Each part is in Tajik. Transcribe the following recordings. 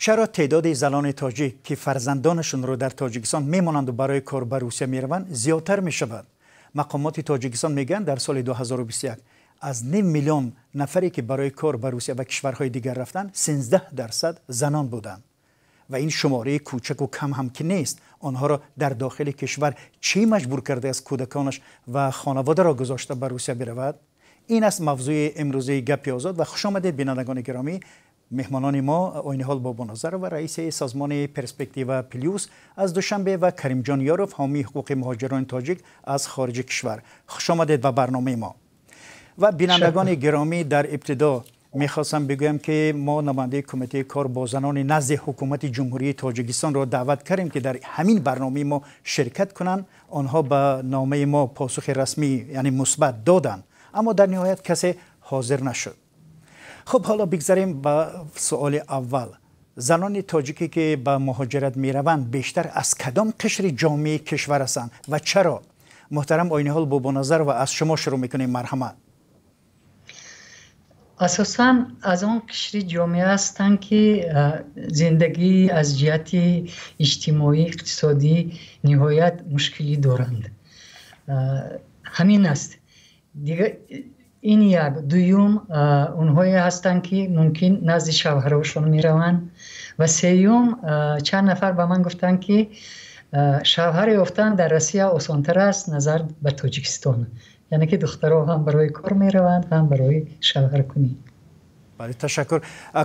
Чаро теъдоди занони тоҷик, ки фарзандонашонро дар Тоҷикистон мемонанду барои кор ба Русия мераванд, зиёдтар мешавад? Мақомоти Тоҷикистон мегӯянд, дар соли 2021 аз ним миллион нафаре, ки барои кор ба Русия ва кишварҳои дигар рафтанд, 13% занон буданд. Ва ин шумораи кӯчаку кам ҳам ки нест. Онҳоро дар дохили кишвар чӣ маҷбур кардааст кӯдаконаш ва хонаводаро гузошта ба Русия биравад? Ин аст мавзӯи имрӯзаи Гапи Озод ва хуш омадед, бинандагони гиромӣ. Меҳмонони мо Ойниҳол Бобоназарова, раиси созмони Перспектива Плюс аз Душанбе, ва Каримҷон Ёров, ҳомии ҳуқуқи муҳоҷирони тоҷик аз хориҷи кишвар. Хуш омадед ба барномаи мо. Ва бинандагони гиромӣ, дар ибтидо мехостам бигӯям, ки мо намояндаи Кумитаи кор бо занони назди ҳукумати Ҷумҳурии Тоҷикистонро даъват кардем, ки дар ҳамин барномаи мо ширкат кунанд. Онҳо ба номаи мо посухи расмӣ, яъне мусбат, доданд, аммо дар ниҳоят касе ҳозир нашуд. Хуб, ҳоло бигзарем ба суоли аввал. Занони тоҷике, ки ба муҳоҷират мераванд, бештар аз кадом қишри ҷомеаи кишвар ҳастанд ва чаро? Муҳтарам Ойниҳол Бобоназарова, аз шумо шурӯъ мекунем, марҳамат. Асосан аз он қишри ҷомеа ҳастанд, ки зиндагӣ аз ҷиҳати иҷтимоӣ, иқтисодӣ ниҳоят мушкилӣ доранд. Ҳамин аст. Дигар ин як. Дуюм, онҳое ҳастанд, ки мумкин назди шавҳарашон мераванд. Ва сеюм, чанд нафар ба ман гуфтанд, ки шавҳар ёфтан дар Россия осонтар аст назар ба Тоҷикистон. Яъне ки духтарҳо ҳам барои кор мераванд, ҳам барои шавҳаркунӣ. Бале, ташаккур.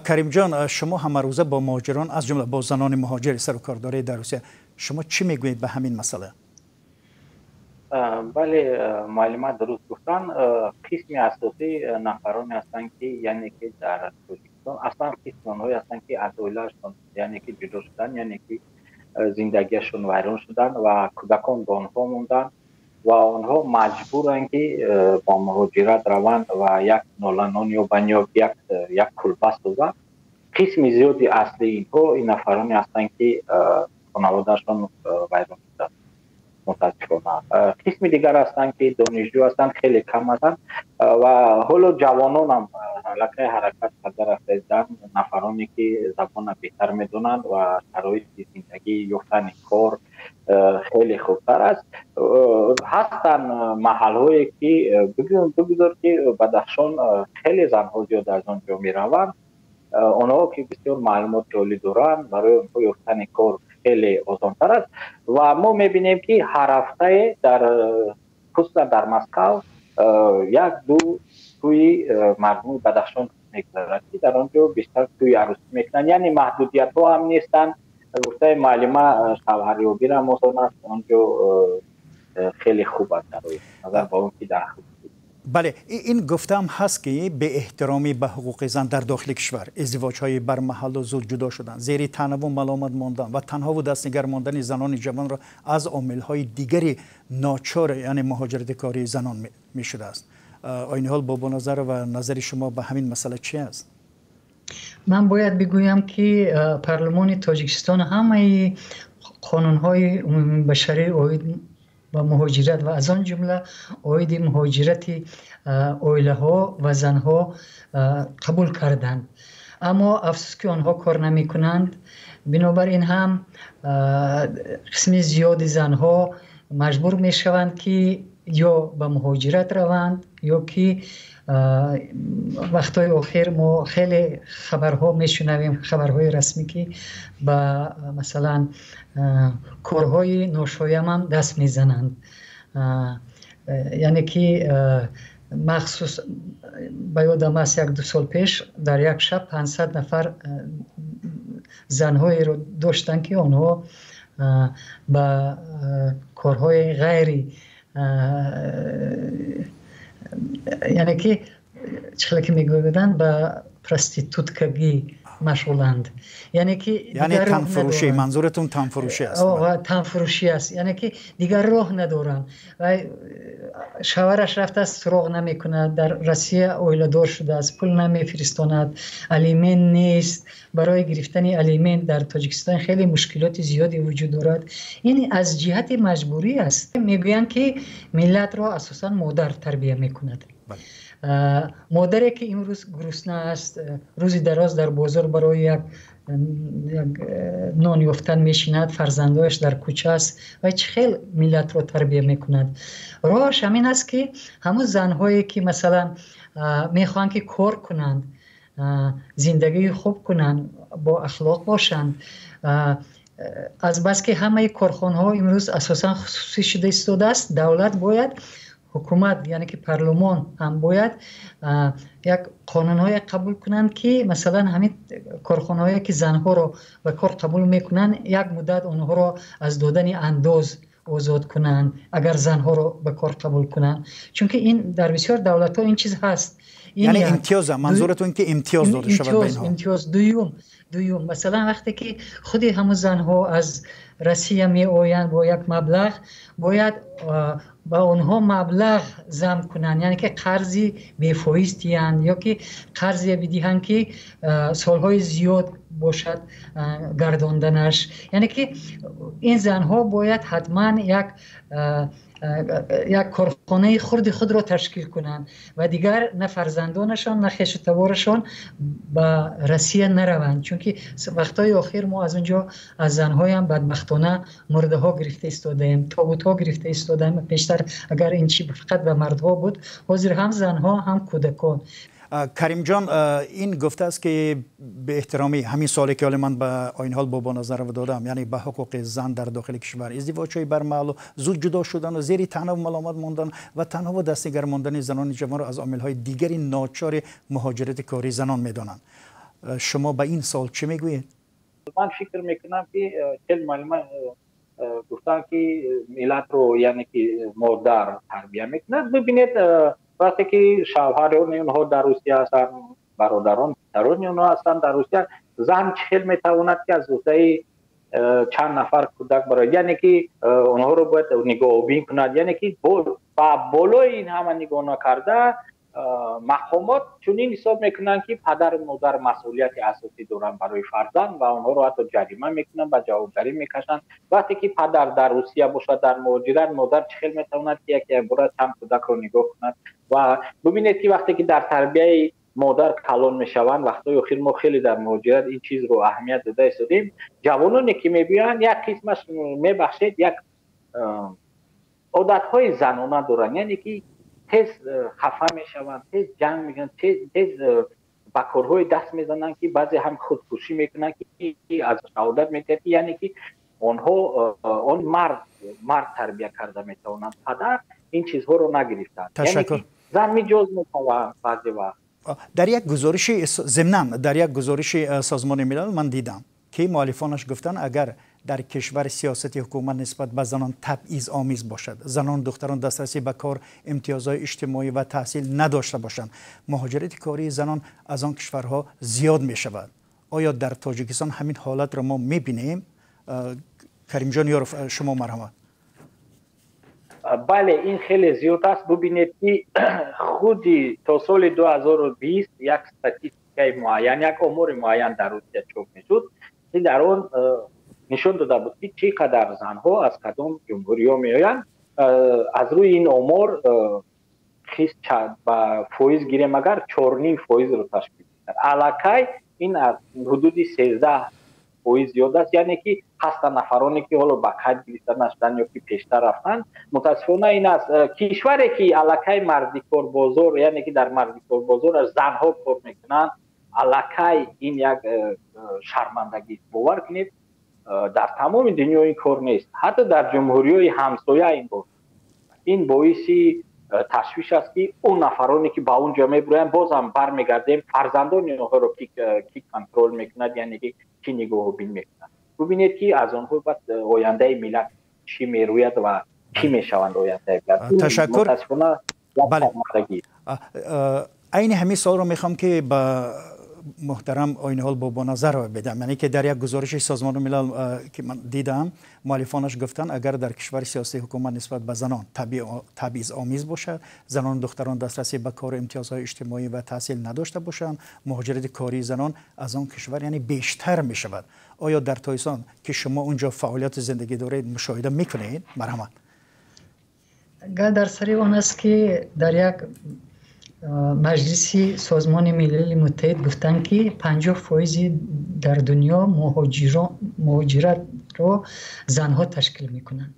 Каримҷон, шумо ҳамарӯза бо муҳоҷирон, аз ҷумла бо занони муҳоҷир сару кор доред дар Русия. Шумо чӣ мегӯед ба ҳамин масъала? Бале, муаллима дуруст гуфтанд. Қисми асосӣ нафароне ҳастанд, ки яъне ки дар Тоҷикистон аслан қисми онҳое ҳастанд, ки аз оилаашон, яъне ки ҷудо шуданд, яъне ки зиндагиашон вайрон шуданд ва кӯдакон бо онҳо монданд ва онҳо маҷбуранд, ки ба муҳоҷират раванд ва як ноланон ёбанд ё як кулба созанд. Қисми зиёди аслии инҳо ин нафароне ҳастанд, ки хонаводаашон вайрон шуданд, мутаассифона. Қисми дигар ҳастанд, ки донишҷӯ ҳастанд, хеле кам ҳастанд ва ҳоло ҷавононам аллакай ҳаракат карда рафтаистанд, нафароне, ки забонро беҳтар медонанд ва шароити зиндагӣ, ёфтани кор хеле хубтар аст. Ҳастанд маҳалҳое, ки бигузор, ки Бадахшон хеле занҳо зиёд аз он ҷо мераванд. Онҳо, ки бисёр маълумоти олӣ доранд, барои онҳо ёфтани кор хеле осонтар аст. Ва мо мебинем, ки ҳар ҳафтае дар, хусусан дар Москав, як ду тӯи мардуми Бадахшон мегузарад, ки дар он ҷо бештар тӯи арӯсӣ мекунанд, яъне маҳдудиятҳо ҳам нестанд. Гуфтаи муаллима, шавҳарёбирам осон аст он ҷо, хеле хуб аст шароит назар ба он ки дар Бале, ин гуфтаам ҳаст, ки беэҳтиромӣ ба ҳуқуқи зан дар дохили кишвар, издивоҷҳои бармаҳаллу зуд ҷудо шудан, зери таънаву маломат мондан ва танҳову дастнигар мондани занони ҷавонро аз омилҳои дигари ночор, яъне муҳоҷирати кории занон мешудааст. Ойниҳол Бобоназарова, назари шумо ба ҳамин масъала чи аст? Ман бояд бигӯям, ки парлумони Тоҷикистон ҳамаи қонунҳои умумибашарӣ оид ба муҳоҷират ва аз он ҷумла оиди муҳоҷирати оилаҳо ва занҳо қабул карданд, аммо афсӯс, ки онҳо кор намекунанд. Бинобар ин ҳам қисми зиёди занҳо маҷбур мешаванд, ки ё ба муҳоҷират раванд, ё ки вақтҳои охир мо хеле хабарҳо мешунавем, хабарҳои расмӣ, ки ба масалан корҳои ношоямам даст мезананд. Яъне ки махсус ба ёдам аст, як ду сол пеш дар як шаб 500 нафар занҳоеро доштанд, ки онҳо ба корҳои ғайри, яъне ки чӣ хеле ки мегӯянд, ба проституткагӣ машғуланд, яъне ки яъне танфурӯшӣ, манзуратон танфурӯшӣ аст? Танфурӯшӣ аст, яъне ки дигар роҳ надоранд ва шавҳараш рафтааст, суроғ намекунад, дар Россия оиладор шудааст, пул намефиристонад, алимент нест. Барои гирифтани алимент дар Тоҷикистон хеле мушкилоти зиёде вуҷуд дорад. Ин аз ҷиҳати маҷбурӣ аст. Мегӯянд, ки миллатро асосан модар тарбия мекунад. Модаре ки имрӯз гурусна аст, рӯзи дароз дар бозор барои як нон ёфтан мешинад, фарзандояш дар кӯча аст ва чӣ хел миллатро тарбия мекунад? Роҳаш ҳамин аст, ки ҳамун занҳое ки, масалан, мехоҳанд ки кор кунанд, зиндагии хуб кунанд, бо ахлоқ бошанд, азбаски ҳамаи корхонаҳо имрӯз асосан хусусӣ шуда истодааст, давлат бояд, ҳукумат, яъне ки парлумон ҳам бояд як қонунҳое қабул кунанд, ки масалан ҳамин корхонаҳое ки занҳоро ба кор қабул мекунанд, як муддат онҳоро аз додани андоз озод кунанд, агар занҳоро ба кор қабул кунанд, чунки ин дар бисёр давлатҳо ин чиз ҳаст. Яъне имтиёз, манзуратон ки имтиёз дода шавад ба инҳо? Имтиёз. Дуюм, масалан, вақте ки худи ҳамун занҳо аз Россия меоянд бо як маблағ, бояд ба онҳо маблағ зам кунанд, яъне ки қарзи бефоиз диҳанд ё ки қарзе бидиҳанд, ки солҳои зиёд бошад гардонданаш. Яъне ки ин занҳо бояд ҳатман як корхонаи хурди худро ташкил кунанд ва дигар на фарзандонашон, на хешу таборашон ба Россия нараванд, чунки вақтҳои охир мо аз он ҷо аз занҳоям бадбахтона мурдаҳо гирифта истодаем, тобутҳо гирифта истодаем. Пештар агар ин чи фақат ба мардҳо буд, ҳозир ҳам занҳо, ҳам кӯдакон. Каримҷон, ин гуфтааст, ки бе эҳтиромӣ ҳамин суоле ки ҳоле ман ба Оинҳол Бобоназарова додам, яъне ба ҳуқуқи зан дар дохили кишвар, издивоҷҳои бармаҳал, зуд ҷудо шудан ва зери таъна маломат мондан ва танҳо дастнигар мондани занони ҷавонро аз омилҳои дигари ночори муҳоҷирати кории занон медонанд. Шумо ба ин савол чӣ мегӯед? Ман фикр мекунам, ки чел муаллима гуфтанд, ки миллатро, яъне ки модар тарбия мекунад. Бибинед, вақте ки шавҳарони онҳо дар Русия ҳастанд, бародарон, писарони онҳо ҳастанд дар Русия, зан чӣ хел метавонад ки аз уҳдаи чанд нафар кӯдак барояд, яъне ки онҳоро бояд нигоҳубин кунад? Яъне ки ба болои ин ҳама нигоҳ накарда, мақомот чунин ҳисоб мекунанд, ки падару модар масъулияти асосӣ доранд барои фарзанд ва онҳоро ҳатто ҷарима мекунанд, ба ҷавобгарӣ мекашанд. Вақте ки падар дар Русия бошад, дар муҳоҷират, модар чӣ хел метавонад ки яке якбора чанд кӯдакро нигоҳ кунад? Ва бибинед, ки вақте ки дар тарбияи модар калон мешаванд, вақтҳои охир мо хеле дар муҳоҷират ин чизро аҳамият дода истодем, ҷавононе ки мебиёянд, як қисмаш, мебахшед, як одатҳои занона доранд, яъне ки тез хафа мешаванд, тез ҷанг мекунанд, тез ба корҳои даст мезананд, ки баъзе ҳам худкушӣ мекунанд, ки аз шаҳодат медиҳад, ки яъне ки онҳо он мард тарбия карда метавонанд, падар ин чизҳоро нагирифтанд. Ташаккур. Зан миҷоз мешаванд баъзе вақт. Дар як гузориши, зимнан дар як гузориши Созмони Милал ман дидам, ки муаллифонаш гуфтанд, агар дар кишвар сиёсати ҳукумат нисбат ба занон табъизомез бошад, занон, духтарон дастрасӣ ба кор, имтиёзҳои иҷтимоӣ ва таҳсил надошта бошанд, муҳоҷирати кории занон аз он кишварҳо зиёд мешавад. Оё дар Тоҷикистон ҳамин ҳолатро мо мебинем? Каримҷон Ёров, шумо марҳамат. Бале, ин хеле зиёд аст. Бубинед, ки худи то соли 2020 як статистикаи муайян, як омори муайян дар Русия чоп мешуд, ки дар он нишон дода буд, ки чӣ қадар занҳо аз кадом ҷумҳуриҳо меоянд. Аз рӯи ин омор хис ба фоиз гирем агар, 4,5 фоизро ташкил мекунад. Аллакай ин аз ҳудуди 13% зиёд аст, яъне ки ҳастанд нафароне, ки ҳоло ба қайд гирифта нашуданд ё ки пештар рафтанд. Мутаассифона, ин аст кишваре ки аллакай мардикорбозор, яъне ки дар мардикорбозораш занҳо кор мекунанд, аллакай ин як шармандагист. Бовар кунед, дар тамоми дунё ин кор нест, ҳатто дар ҷумҳуриҳои ҳамсоя ин кор. Ин боиси ташвиш аст, ки он нафароне ки ба он ҷо мебуроянд, бозам бармегардем, фарзандони онҳоро ки контрол мекунад, яъне ки чӣ нигоҳубин мекунад? Бубинед, ки аз онҳо баъд ояндаи миллат чӣ мерӯяд ва чӣ мешаванд ояндаи миллат. Ташаккур. Айни ҳамин суолро мехоҳам, ки ба муҳтарам Оиниҳол Бобоназарова бидам. Яъне ки дар як гузориши Созмони Милал, ки ман дидам, муаллифонаш гуфтанд, агар дар кишвари сиёсати ҳукумат нисбат ба занон табъизомез бошад, занону духтарон дастрасӣ ба кору имтиёзҳои иҷтимоӣ ва таҳсил надошта бошанд, муҳоҷирати кории занон аз он кишвар яъне бештар мешавад. Оё дар Тоҷикистон, ки шумо унҷо фаъолияти зиндагӣ доред, мушоҳида мекунед? Марҳамат. Гап дар сари он аст, ки дар як Маҷлиси Созмони Милали Муттаҳид гуфтанд, ки 50% дар дунё муҳоҷиратро занҳо ташкил мекунанд.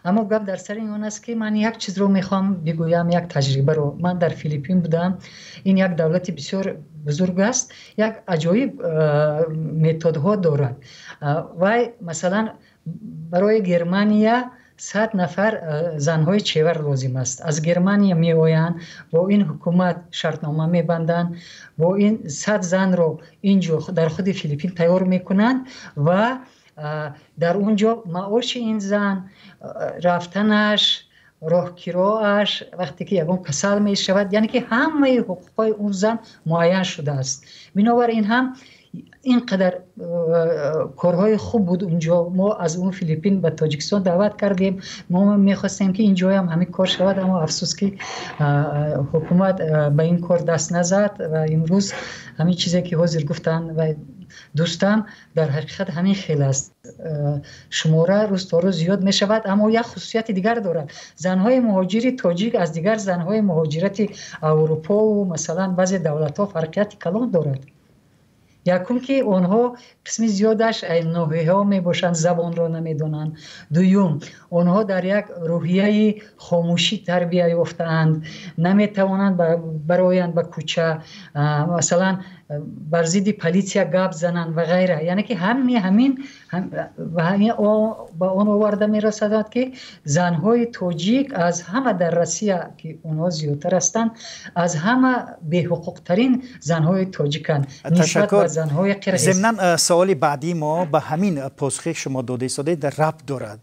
Аммо гап дар сари он аст, ки ман як чизро мехоҳам бигӯям, як таҷрибаро. Ман дар Филиппин будам. Ин як давлати бисёр бузург аст, як аҷоиб методҳо дорад. Вай, масалан, барои Германия 100 нафар занҳои чевар лозим аст. Аз Германия меоянд, бо ин ҳукумат шартнома мебанданд, бо ин 100 занро инҷо дар худи Филиппин тайёр мекунанд ва дар он ҷо маоши ин зан, рафтанаш, роҳкироаш, вақте ки ягон касал мешавад, яъне ки ҳамаи ҳуқуқҳои он зан муайян шудааст. Бинобар ин ҳам ин қадар корҳои хуб буд унҷо. Мо аз он Филиппин ба Тоҷикистон даъват кардем. Мо мехостем, ки инҷоям ҳамин кор шавад, аммо афсӯс, ки ҳукумат ба ин кор даст назад ва имрӯз ҳамин чизе, ки ҳозир гуфтанд ва дӯстам, дар ҳақиқат ҳамин хел аст. Шумора рӯз то рӯз зиёд мешавад, аммо як хусусияти дигар дорад. Занҳои муҳоҷири тоҷик аз дигар занҳои муҳоҷирати Аврупову, масалан, баъзе давлатҳо фарқияти калон дорад. Якум, ки онҳо қисми зиёдаш ноҳияҳо мебошанд, забонро намедонанд. Дуюм, онҳо дар як рӯҳияи хомӯшӣ тарбия ёфтаанд, наметавонанд бароянд ба кӯча, масалан, бар зидди полисия гап зананд ва ғайра. Яъне ки ҳами ҳамин ба он оварда мерасадад, ки занҳои тоҷик аз ҳама дар Россия, ки онҳо зиёдтар ҳастанд, аз ҳама беҳуқуқтарин занҳои тоҷиканд нисбат ба занҳои қирғиз. Зимнан, саволи баъдии мо ба ҳамин посухе шумо дода истодед рабт дорад.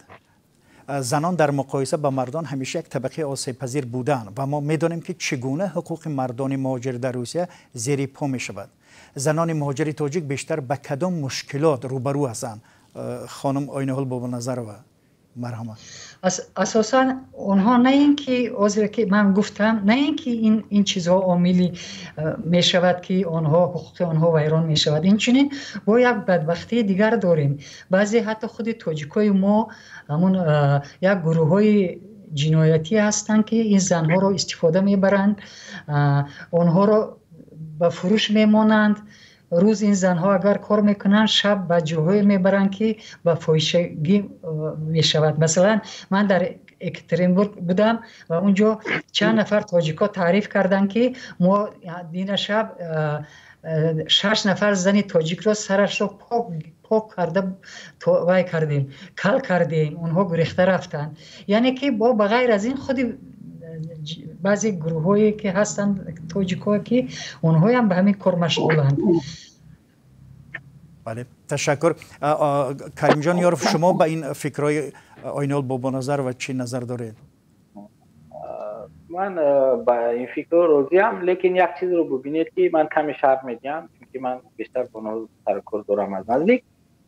Занон дар муқоиса ба мардон ҳамеша як табақаи осебпазир буданд ва мо медонем, ки чӣ гуна ҳуқуқи мардони муҳоҷир дар Русия зери по мешавад. Занони муҳоҷири тоҷик бештар ба кадом мушкилот рӯбарӯ ҳастанд? Хонум Оинаҳул Бобоназарова, марҳамат. Асосан онҳо на ин ки ҳозир ки ман гуфтам, на ин ки ин чизҳо омили мешавад, ки онҳо ҳуқуқи онҳо вайрон мешавад. Инчунин бо як бадбахтии дигар дорем. Баъзе ҳатто худи тоҷикои мо ҳамун як гурӯҳҳои ҷиноятӣ ҳастанд, ки ин занҳоро истифода мебаранд, онҳоро ба фурӯш мемонанд. Рӯз ин занҳо агар кор мекунанд, шаб ба ҷоҳое мебаранд, ки ба фоҳишагӣ мешавад. Масалан, ман дар Екатеринбург будам ва унҷо чанд нафар тоҷикҳо таъриф карданд, ки мо дина шаб шаш нафар зани тоҷикро сарашро пок карда вай кардем, кал кардем, онҳо гурехта рафтанд. Яъне ки бо ба ғайр аз ин худи баъзе гурӯҳҳое, ки ҳастанд тоҷикҳо, ки онҳоям ба ҳамин кор машғуланд. Бале, ташаккур. Каримҷон Ёров, шумо ба ин фикрҳои Оинаҳул Бобоназарова чӣ назар доред? Ман ба ин фикрҳо розиам, лекин як чизро бубинед, ки ман каме шарҳ медиҳам, чунки ман бештар бо онҳо сарукор дорам аз наздик.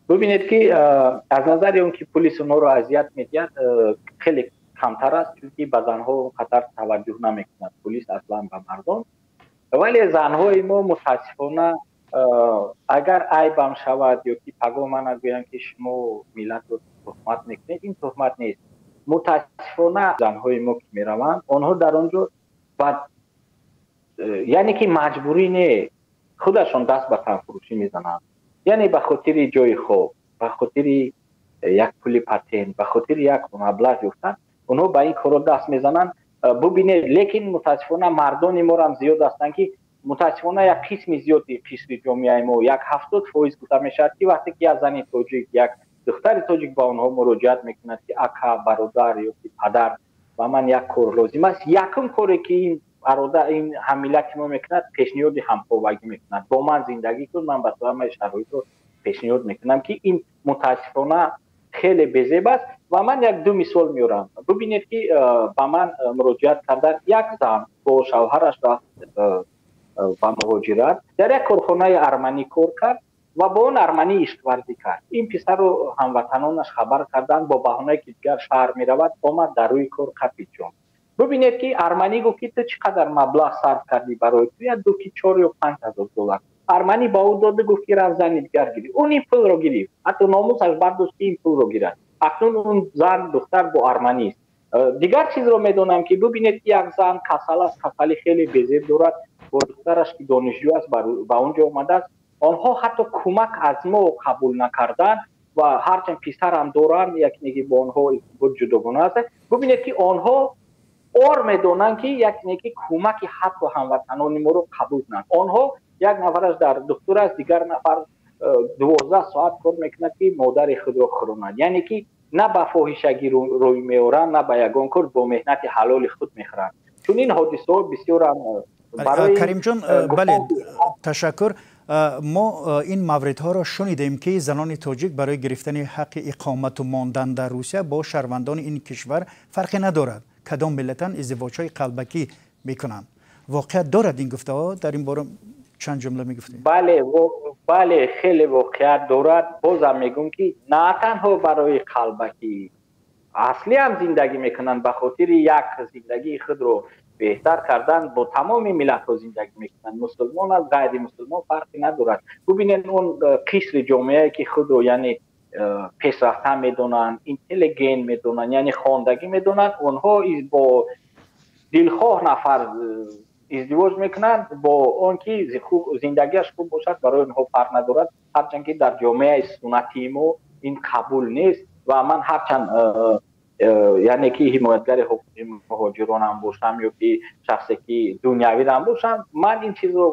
Бубинед, ки аз назари он ки пулис онҳоро азият медиҳад, хеле камтар аст, чунки ба занҳо он қадар таваҷҷӯҳ намекунад пулис, аслан ба мардон. Вале занҳои мо, мутаассифона, агар айбам шавад ё ки паго мана гӯянд, ки шумо миллатро туҳмат мекунед, ин туҳмат нест. Мутаассифона, занҳои мо ки мераванд, онҳо дар он ҷо ба, яъне ки маҷбурӣ не, худашон даст ба танфурӯшӣ мезананд, яъне ба хотири ҷои хоб, ба хотири як пули патент, ба хотири як маблағ ёфтан онҳо ба ин корро даст мезананд. Бубинед, лекин мутаассифона мардони морам зиёд ҳастанд, ки мутаассифона як қисми зиёди қишри ҷомеаи мо, як 70% гуфта мешавад, ки вақте ки як зани тоҷик, як духтари тоҷик ба онҳо муроҷиат мекунад, ки ака, бародар ё ки падар, ба ман як кор лозим аст, якум коре ки ин бародар, ин ҳаммиллати мо мекунад, пешниҳоди ҳамхобагӣ мекунад: бо ман зиндагӣ кун, ман ба ту ҳамаи шароитро пешниҳод мекунам, ки ин мутаассифона хеле безеб аст. Ва ман як ду мисол меорам. Бубинед, ки ба ман муроҷиат кардан як зан, бо шавҳараш рафт ба муҳоҷират, дар як корхонаи арманӣ кор кард ва бо он арманӣ ишқварзӣ кард. Ин писарро ҳамватанонаш хабар карданд, бо баҳонае ки дигар шаҳр меравад, омад, дар рӯи кор қапид ҷон. Бубинед, ки арманӣ гуфт, ки ту чӣ қадар маблағ сарф кардӣ барои ту, як ду ки 4 ё 5 ҳазор доллар. Арманӣ ба ӯ доду гуфт, ки рафт, зани дигар гирифт. Он ин пулро гирифт, ҳатто номусаш бардошт, ки ин пулро гирад. Акнун он зан, духтар бо арманист. Дигар чизро медонам, ки бубинед, ки як зан касал аст, касали хеле безеб дорад, бо духтараш, ки донишҷӯ аст, ба он ҷо омадааст. Онҳо ҳатто кӯмак аз мо қабул накарданд ва ҳарчанд писарам доранд, якнеги бо онҳо ҷудогона аст. Бубинед, ки онҳо ор медонанд, ки якнеги кӯмаки ҳатто ҳамватанони моро қабул кунанд. Онҳо як нафараш дар духтур аст, дигар нафар 12 соат кор мекунад, ки модари худро хӯронад. Яъне ки на ба фоҳишагӣ рӯй меоранд, на ба ягон кор, бо меҳнати ҳалоли худ мехӯранд. Чунин ҳодисаҳо бисёрам. Каримҷон, бале, ташаккур. Мо ин мавридҳоро шунидем, ки занони тоҷик барои гирифтани ҳаққи иқомату мондан дар Русия бо шаҳрвандони ин кишвар, фарқе надорад кадом миллатан, издивоҷҳои қалбакӣ мекунанд. Воқеият дорад ин гуфтаҳо? Дар ин бора чанд ҷумла мегуфтед? Бале, бале, хеле воқеият дорад. Бозам мегӯм, ки на танҳо барои қалбакӣ, аслиам зиндагӣ мекунанд. Ба хотири як зиндагии худро беҳтар кардан бо тамоми миллатҳо зиндагӣ мекунанд. Мусулмон аст, ғайри мусулмон, фарқе надорад. Бубинед, он қишри ҷомеае, ки худро, яъне, пешрафта медонанд, интеллигент медонанд, яъне хондагӣ медонанд, онҳо бо дилхоҳ нафар издивоҷ мекунанд, бо он ки зиндагиаш хуб бошад, барои онҳо фарқ надорад. Ҳарчанд ки дар ҷомеаи суннатии мо ин қабул нест ва ман ҳарчанд, яъне ки ҳимоятгари ҳуқуқи муҳоҷиронам бошам ё ки шахсе ки дунявирам бошам, ман ин чизро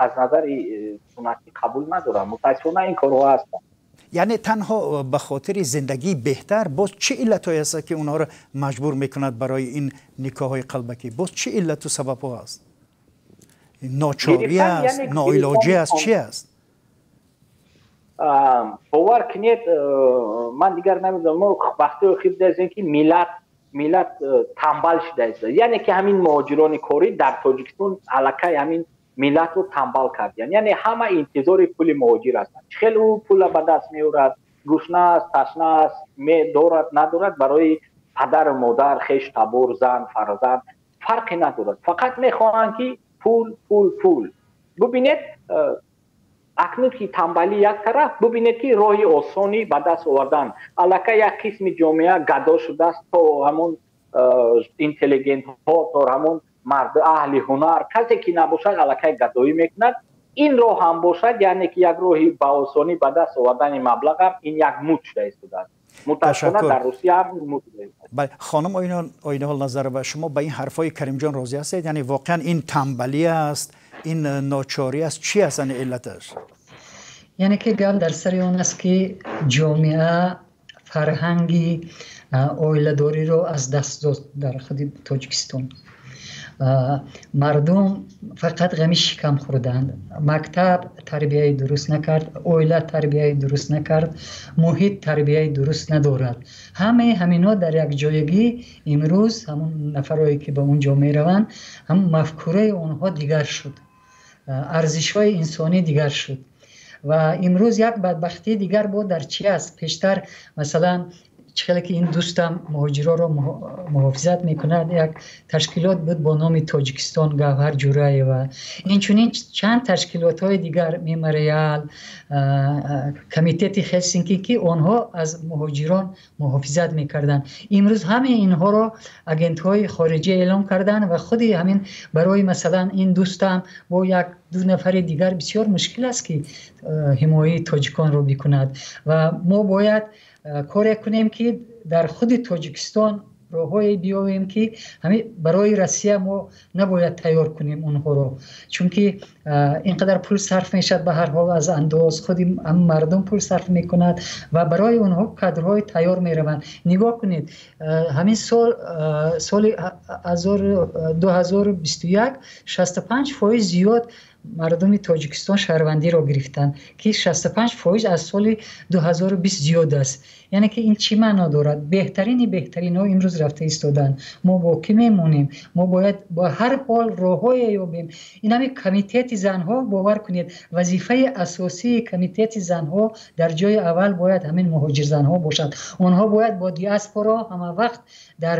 аз назари суннатӣ қабул надорам. Мутаассифона, ин корҳо ҳастанд. Яъне танҳо ба хотири зиндагии беҳтар? Боз чӣ иллатҳое ҳаст, ки онҳоро маҷбур мекунад барои ин никоҳҳои қалбакӣ? Боз чӣ иллату сабабҳо аст? Ночорӣ аст, ноилоҷӣ аст, чӣ аст? Бовар кунед, ман дигар намедонам. Мо вақтҳои охир дидем, ки миллат тамбал шудааст. Яъне ки ҳамин муҳоҷирони корӣ дар Тоҷикистон аллакай ҳамин миллатро тамбал кардиянд. Яъне ҳама интизори пули муҳоҷир ҳастанд. Чӣ хел ӯ пула ба даст меорад, гушна аст, ташна аст, дорад, надорад, барои падару модар, хеш, табор, зан, фарзанд фарқе надорад. Фақат мехоҳанд, ки пул, пул, пул. Бубинед, акнун ки тамбалӣ як тараф, бубинед, ки роҳи осонӣ ба даст овардан. Аллакай як қисми ҷомеа гадо шудааст, то ҳамон интеллигентҳо, то ҳамон мард аҳли ҳунар, касе ки набошад, аллакай гадоӣ мекунад. Ин роҳ ҳам бошад, яъне ки як роҳи ба осонӣ ба даст овардани маблағам, ин як муд шуда истодааст. Мутаассифона, дар Русия ҳам муд. Бале, хонум Оинаҳол Назарова, шумо ба ин ҳарфҳои Каримҷон розӣ ҳастед? Яъне воқеан ин тамбалӣ аст, ин ночорӣ аст, чӣ аст ани иллаташ? Яъне ки гап дар сари он аст, ки ҷомеа фарҳанги оиладориро аз даст дод. Дар худи Тоҷикистон мардум фақат ғами шикам хӯрданд. Мактаб тарбияи дуруст накард, оила тарбияи дуруст накард, муҳит тарбияи дуруст надорад. Ҳамаи ҳаминҳо дар якҷоягӣ имрӯз ҳамон нафарое, ки ба он ҷо мераванд, ҳам мафкураи онҳо дигар шуд, арзишҳои инсонӣ дигар шуд. Ва имрӯз як бадбахтии дигар бо дар чи аст? Пештар, масалан, чӣ хеле ки ин дӯстам муҳоҷироро муҳофизат мекунад, як ташкилот буд бо номи Тоҷикистон, Гавҳар Ҷураева, инчунин чанд ташкилотҳои дигар, Мемориал, Комитети Хелсинки, ки онҳо аз муҳоҷирон муҳофизат мекарданд. Имрӯз ҳамаи инҳоро агентҳои хориҷӣ эълом карданд ва худи ҳамин барои, масалан, ин дӯстам бо як ду нафари дигар бисёр мушкил аст, ки ҳимояи тоҷиконро бикунад. Ва мо бояд коре кунем, ки дар худи Тоҷикистон роҳҳое биёвем, ки ҳамин барои Россия мо набояд тайёр кунем онҳоро, чунки ин қадар пул сарф мешавад. Ба ҳар ҳол, аз андоз худи мардум пул сарф мекунад ва барои онҳо кадрҳои тайёр мераванд. Нигоҳ кунед, ҳамин сол, соли 2021, 65% зиёд мардуми Тоҷикистон шаҳрвандиро гирифтанд, ки 65% аз соли 2020 зиёд аст. Яъне ки ин чӣ маъно дорад? Беҳтарини беҳтаринҳо имрӯз рафта истоданд. Мо бо кӣ мемонем? Мо бояд бо ҳар ҳол роҳҳое ёбем. Ин ҳамин комитети занҳо, бовар кунед, вазифаи асосии комитети занҳо дар ҷои аввал бояд ҳамин муҳоҷирзанҳо бошад. Онҳо бояд бо диаспоро ҳама вақт дар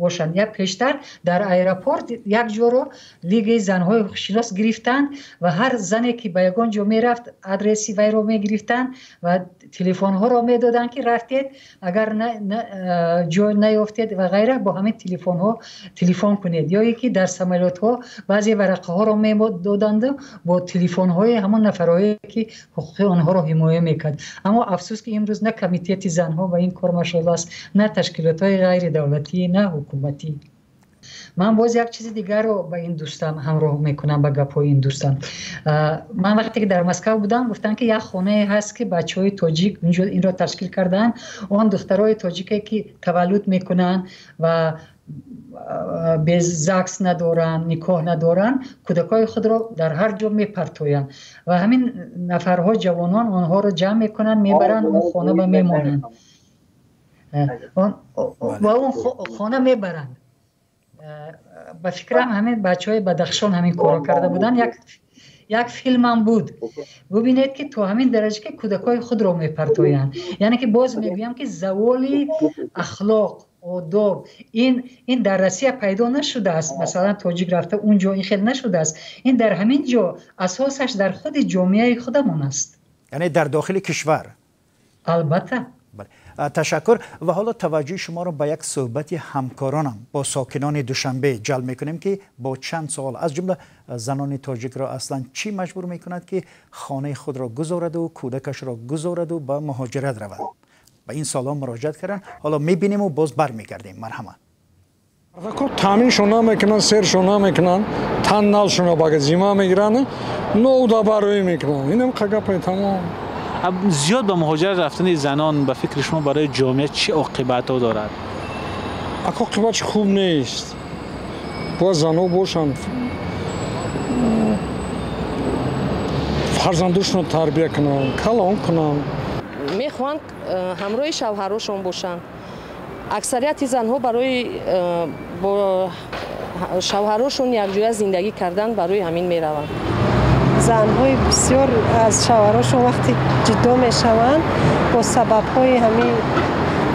бошанд. Як пештар дар аэропорт як ҷоро Лигаи занҳои ҳуқуқшинос гирифтанд ва ҳар зане, ки ба ягон ҷо мерафт, адреси вайро мегирифтанд ва телефонҳоро медоданд, ки рафтед. рафтед, агар ҷой наёфтед ва ғайра, бо ҳамин телефонҳо телефон кунед. Ё ин ки дар самолётҳо баъзе варақаҳоро медоданд бо телефонҳои ҳамон нафарҳое ки ҳуқуқи онҳоро ҳимоя мекард. Аммо афсӯс ки имрӯз на комитети занҳо ба ин кор машғул аст, на ташкилотҳои ғайридавлатӣ, на ҳукуматӣ. Ман боз як чизи дигарро ба ин дӯстам ҳамроҳ мекунам, ба гапҳои ин дӯстам. Ман вақте ки дар Москва будам, гуфтам ки як хонае ҳаст ки бачаҳои тоҷик унҷо инро ташкил кардаанд. Он духтарои тоҷике ки таваллуд мекунанд ва бе ЗАГС надоранд, никоҳ надоранд, кӯдакҳои худро дар ҳар ҷо мепартоянд ва ҳамин нафарҳо, ҷавонон, онҳоро ҷамъ мекунанд, мебаранд он хона ба мемонанд ва он хона мебаранд. Ба фикрам ҳамин бачаҳои Бадахшон ҳамин корро карда буданд. Як филмам буд. Бубинед ки то ҳамин дараҷа ки кӯдакҳои худро мепартоянд. Яъне ки боз мегӯям ки заволи ахлоқ, одоб ин дар Россия пайдо нашудааст. Масалан тоҷик рафта он ҷо ин хел нашудааст. Ин дар ҳамин ҷо асосаш дар худи ҷомеаи худамон аст. Яъне дар дохили кишвар. Албатта. Ташаккур. Ва ҳоло таваҷҷӯҳи шуморо ба як суҳбати ҳамкоронам бо сокинони Душанбе ҷалб мекунем ки бо чанд суол аз ҷумла занони тоҷикро аслан чӣ маҷбур мекунад ки хонаи худро гузораду кӯдакашро гузораду ба муҳоҷират равад. Ба ин суолҳо муроҷиат карданд. Ҳоло мебинему боз бармегардем. Марҳамат. Таъминшон намекунанд, сершон намекунанд, тан налшонро ба зима мегиранд, ноуда бароӣ мекунанд. Инам қагапай тамом. Зиёд ба муҳоҷират рафтани занон ба фикри шумо барои ҷомеа чӣ оқибатҳо дорад? Оқибатш хуб нест. Бояд занҳо бошанд, фарзандошонро тарбия кунанд, калон кунанд. Мехоҳанд ҳамроҳи шавҳарошон бошанд. Аксарияти занҳо барои бо шавҳарошон якҷоя зиндагӣ кардан барои ҳамин мераванд. Занҳои бисёр аз шавҳарошон вақте ҷудо мешаванд, бо сабабҳои ҳамин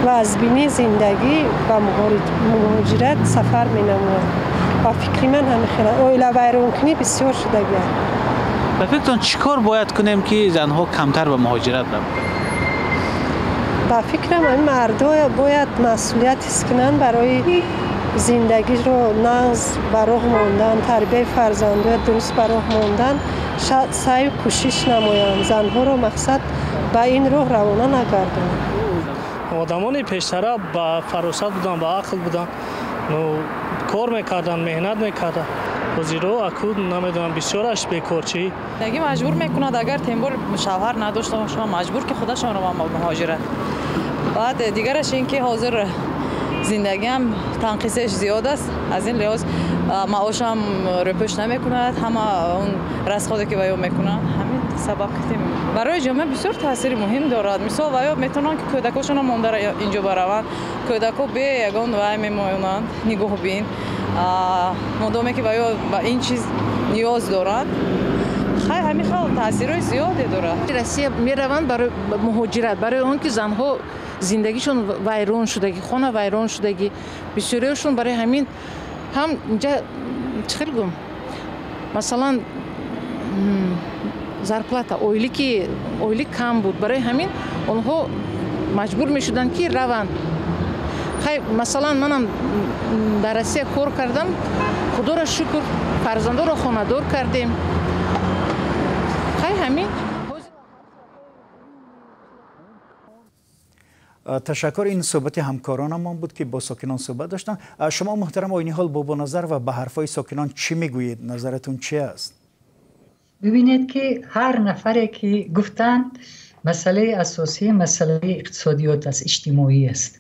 вазбинии зиндагӣ ба муҳоҷират сафар менамоянд. Ба фикри ман ҳамин хел оилавайронкунӣ бисёр шудагиаст. Ба фикртон чӣ кор бояд кунем ки занҳо камтар ба муҳоҷират раванд? Ба фикрам ҳамин мардҳо бояд масъулият ҳис кунанд барои зиндагиро нағз ба роҳ мондан, тарбияи фарзандоя дуруст ба роҳ мондан, саъю кӯшиш намоянд. Занҳоро мақсад ба ин роҳ равона нагардонанд. Одамони пештара ба фаросат буданд, ба ақл буданд, кор мекарданд, меҳнат мекарданд. Ҳозиро аку намедонам, бисёраш бекорчӣ. Зиндагӣ маҷбур мекунад, агар тембор шавҳар надошта бошанд, маҷбур ки худашонро ба муҳоҷират. Баъд дигараш ин ки ҳозир зиндагиам танқисеш зиёд аст. Аз ин лиҳоз маошам рӯпӯш намекунад, ҳама он расходе ки ваё мекунанд, ҳамин сабаб ки барои ҷомеа бисёр таъсири муҳим дорад. Мисол ваё метавонанд ки кӯдакошонро монда инҷо бараванд, кӯдако бе ягон вай мемонанд, нигоҳбин. Модоме ки ваё ба ин чиз ниёз доранд, хай ҳамин хел таъсирҳои зиёде дорад. Россия мераванд барои муҳоҷират, барои он ки занҳо зиндагишон вайрон шудагӣ, хона вайрон шудагӣ, бисёриашон барои ҳамин ҳам инҷа чӣ хел гум, масалан зарплата ойлик кам буд, барои ҳамин онҳо маҷбур мешуданд ки раванд. Хай масалан манам дар Россия кор кардам, худоро шукр, фарзандоро хонадор кардем. Хай ҳамин. Ташаккур. Ин суҳбати ҳамкоронамон буд ки бо сокинон суҳбат доштанд. Шумо муҳтарам Ойниҳол Бобоназар ва ба ҳарфҳои сокинон чӣ мегӯед? Назаратон чӣ аст? Бибинед ки ҳар нафаре ки гуфтанд, масъалаи асосӣ масъалаи иқтисодиёт аст, иҷтимоӣ аст.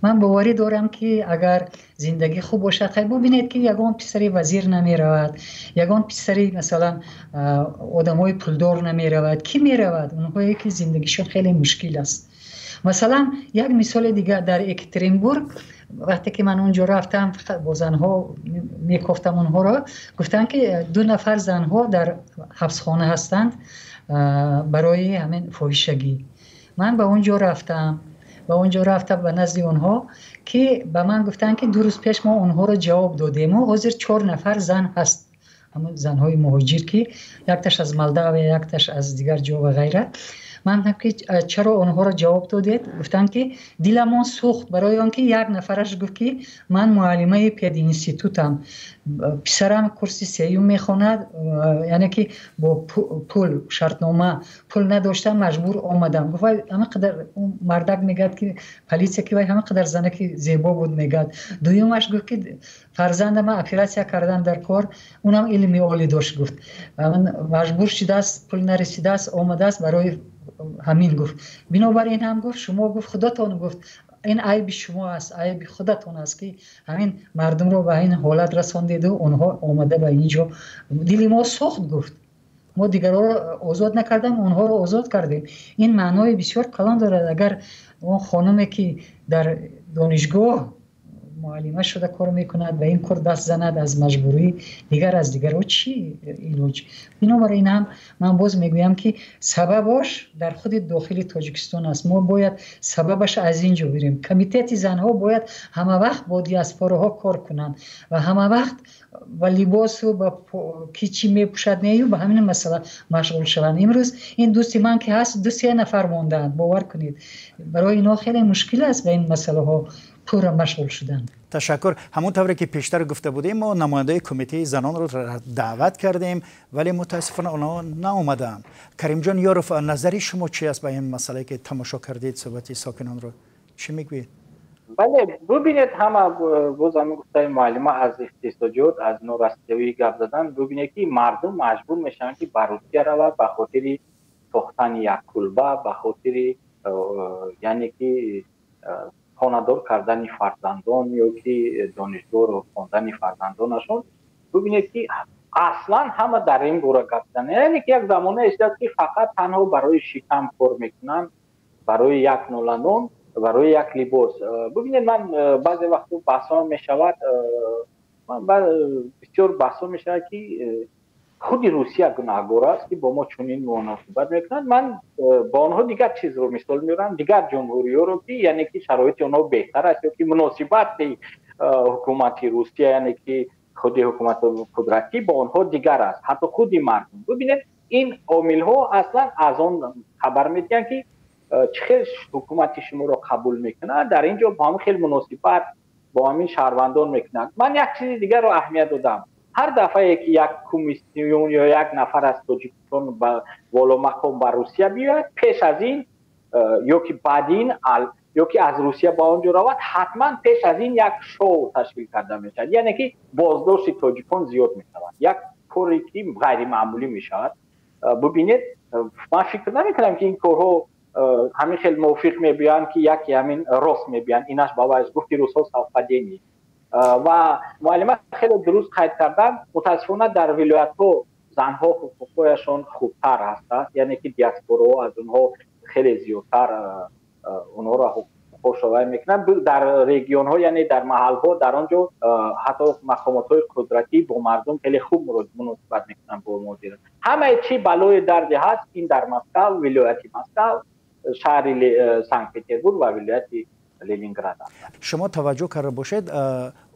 Ман боварӣ дорам ки агар зиндагӣ хуб бошад, хай бубинед ки ягон писари вазир намеравад, ягон писари масалан одамҳои пулдор намеравад. Кӣ меравад? Онҳое ки зиндагишон хеле мушкил аст. Масалан як мисоли дигар дар Екатеринбург вақте ки ман онҷо рафтам, фақат бо занҳо мекофтам онҳоро, гуфтанд ки ду нафар занҳо дар ҳабсхона ҳастанд барои ҳамин фоҳишагӣ. Ман ба онҷо рафтам, ба назди онҳо, ки ба ман гуфтанд ки 2 рӯз пеш мо онҳоро ҷавоб додему ҳозир 4 нафар зан ҳаст, ҳамон занҳои муҳоҷир ки якташ аз Молдавия, якташ аз дигар ҷо ва ғайра. Ман гуфтам, ки чаро онҳоро ҷавоб додед? Гуфтанд, ки диламон сӯхт, барои он ки як нафараш гуфт, ки ман муаллимаи пединститутам, писарам курси сеюм мехонад, яъне ки бо пул шартнома пул надоштам, маҷбур омадам. Гуфт, вай ҳама қадар мардак мегӯяд, ки полиция, ки вай ҳама қадар занаки зебо буд, мегӯяд. Дуюмаш гуфт, ки фарзандама оператсия кардан дар кор, унам илми олӣ дошт, гуфт, маҷбур шудааст, пул нарасидааст, омадааст барои ҳамин, гуфт. Бинобар ин ҳам гуфт, шумо, гуфт, худатон, гуфт, ин айби шумо аст, айби худатон аст, ки ҳамин мардумро ба ин ҳолат расондеду онҳо омада ба ин ҷо. Дили мо сӯхт, гуфт, мо дигарро озод накардем, онҳоро озод кардем. Ин маънои бисёр калон дорад. Агар он хонуме, ки дар донишгоҳ муаллима шуда кор мекунад, ба ин кор даст занад аз маҷбурӣ, дигар аз дигарҳо чӣ илоҷ? Бинобар ин ҳам ман боз мегӯям, ки сабабош дар худи дохили Тоҷикистон аст. Мо бояд сабабаш аз ин ҷо бирем. Комитети занҳо бояд ҳама вақт бо диаспораҳо кор кунанд ва ҳама вақт ба либосу ба ки чӣ мепӯшад нею ба ҳамин масъала машғул шаванд. Имрӯз ин дӯсти ман ки ҳаст, ду се нафар мондаанд, бовар кунед, барои инҳо хеле мушкил аст ба ин масъалаҳо пурра машғул шудан. Ташаккур. Ҳамон тавре ки пештар гуфта будем, мо намояндаи кумитаи занонро даъват кардем, вале мутаассифона онҳо наомаданд. Каримҷон Ёров, назари шумо чи аст ба ин масъалае ки тамошо кардед, суҳбати сокинонро чӣ мегӯед? Бале, бубинед, ҳама боз ҳамин гуфтаи муаллима аз иқтисодиёт, аз норасидавӣ гап задан. Бубинед, ки мардум маҷбур мешаванд, ки ба Русия равад ба хотири сохтани як кулба, ба хотири яъне ки хонадор кардани фарзандон ё ки донишгоҳро хондани фарзандонашон. Бубинед, ки аслан ҳама дар ин бора гап зананд, яъне ки як замона истад, ки фақат танҳо барои шикам кор мекунанд, барои як нола нон, барои як либос. Бубинед, ман баъзе вақтҳо баҳсҳо мешавад, бисёр баҳсҳо мешавад, ки худи Русия гунаҳгор аст, ки бо мо чунин муносибат мекунад. Ман ба онҳо дигар чизро мисол меорам, дигар ҷумҳуриҳоро, ки яъне ки шароити онҳо беҳтар аст ё ки муносибати ҳукумати Русия, яъне ки худи ҳукумати қудратӣ бо онҳо дигар аст, ҳатто худи мардум. Бубинед, ин омилҳо аслан аз он хабар медиҳанд, ки чӣ хел ҳукумати шуморо қабул мекунад, дар ин ҷо бо ҳамин хел муносибат бо ҳамин шаҳрвандон мекунад. Ман як чизи дигарро аҳамият додам. Ҳар дафъае ки як комиссион ё як нафар аз Тоҷикистон ба воломақом ба Русия биёяд, пеш аз ин ё ки баъд ин, ё ки аз Русия ба он ҷо равад, ҳатман пеш аз ин як шоу ташкил карда мешавад, яъне ки боздошти тоҷикон зиёд мешавад, як коре ки ғайримаъмулӣ мешавад. Бубинед, ман фикр намекунам, ки ин корҳо ҳамин хел мувофиқ мебиёянд, ки яке ҳамин рост мебиёянд. Инаш ба вайс гуфти русҳо совпадение. Ва муаллима хеле дуруст қайд карданд, мутаассифона дар вилоятҳо занҳо ҳуқуқҳояшон хубтар ҳастанд, яъне ки диаспораҳо аз онҳо хеле зиёдтар онҳоро ҳуқуқҳошо мекунанд. Дар регионҳо, яъне дар маҳалҳо, дар он ҷо ҳатто мақомотҳои қудратӣ бо мардум хеле хуб муносибат мекунанд, бо муҳоҷирон. Ҳамаи чи балои дарде ҳаст, ин дар Москав, вилояти Москав, шаҳри Санкт Петербург ва вилояти Ленинград. Шумо таваҷҷӯҳ карда бошед,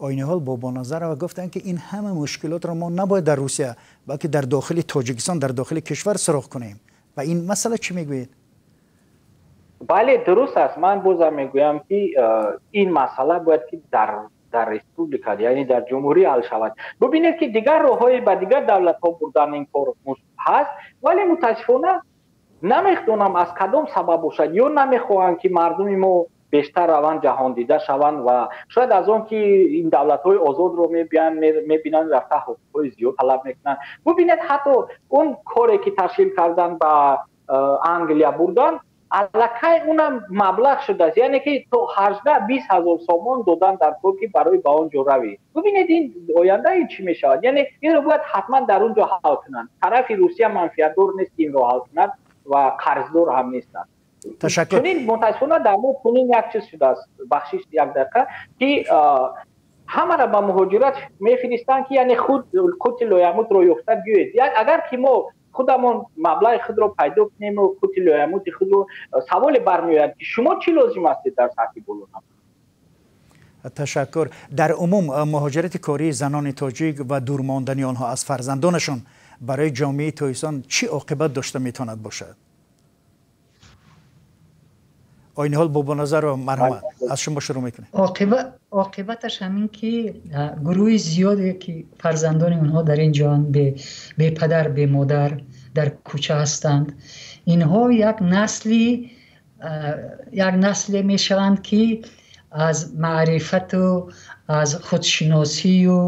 оини ҳол Бобоназарова гуфтанд, ки ин ҳама мушкилотро мо набояд дар Русия, балки дар дохили Тоҷикистон, дар дохили кишвар суроғ кунем. Ва ин масъала чӣ мегӯед? Бале, дуруст аст. Ман бозам мегӯям, ки ин масъала бояд ки дар республика, яъне дар ҷумҳурӣ ҳал шавад. Бубинед, ки дигар роҳҳои ба дигар давлатҳо бурдан ин кор ҳаст, вале мутаассифона намедонам аз кадом сабаб бошад, ё намехоҳанд, ки мардуми мо бештар раванд, ҷаҳондида шаванд, ва шояд аз он ки ин давлатҳои озодро мебинанд, рафта ҳуқуқҳои зиёд талаб мекунанд. Бубинед, ҳатто он коре ки ташкил кардан, ба Англия бурдан, аллакай унам маблағ шудааст, яъне ки то 18-20 ҳазор сомон додан дар кор, ки барои ба он ҷо равӣ. Бубинед, ин оянда ин чӣ мешавад? Яъне инро бояд ҳатман дар он ҷо ҳал кунанд. Тарафи Русия манфиатдор нест, ки инро ҳал кунад, ва қарздор ҳам нестанд. Ташаккур. Чунин мутаассифона дар мо чунин як чиз шудааст, бахшиш, як дақиқа, ки ҳамаро ба муҳоҷират мефиристанд, ки яъне худ қути лоямутро ёфта биёед. Агар ки мо худамон маблағи худро пайдо кунему қути лоямути худро, саволе бармеояд, ки шумо чӣ лозим ҳастед дар сатҳи боло? Ташаккур. Дар умум муҳоҷирати кории занони тоҷик ва дур мондани онҳо аз фарзандонашон барои ҷомеаи Тоҷикистон чӣ оқибат дошта метавонад бошад? Ойниҳол Бобоназарова, марҳамат, аз шумо шурӯъ мекунем. Оқибаташ ҳамин ки гурӯҳи зиёде ки фарзандони онҳо дар ин ҷоанд, бепадар, бемодар дар кӯча ҳастанд, инҳо як насле мешаванд ки аз маърифату аз худшиносию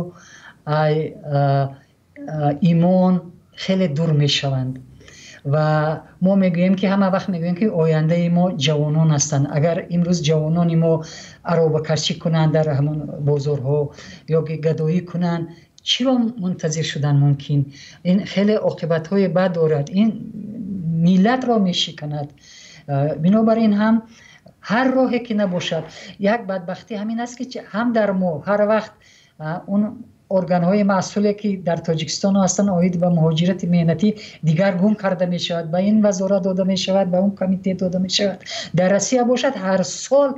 имон хеле дур мешаванд. Ва мо мегӯем ки ҳама вақт мегӯем ки ояндаи мо ҷавонон ҳастанд. Агар имрӯз ҷавонони мо аробакашӣ кунанд дар ҳамон бозорҳо ё ки гадоӣ кунанд, чиро мунтазир шудан мумкин? Ин хеле оқибатҳои бад дорад, ин миллатро мешиканад. Бинобар ин ҳам ҳар роҳе ки набошад, як бадбахтӣ ҳамин аст ки ҳам дар мо ҳар вақт он органҳои масъуле ки дар Тоҷикистон ҳастанд оид ба муҳоҷирати меҳнатӣ дигаргун карда мешавад, ба ин вазорат дода мешавад, ба он комитет дода мешавад. Дар Россия бошад ҳар сол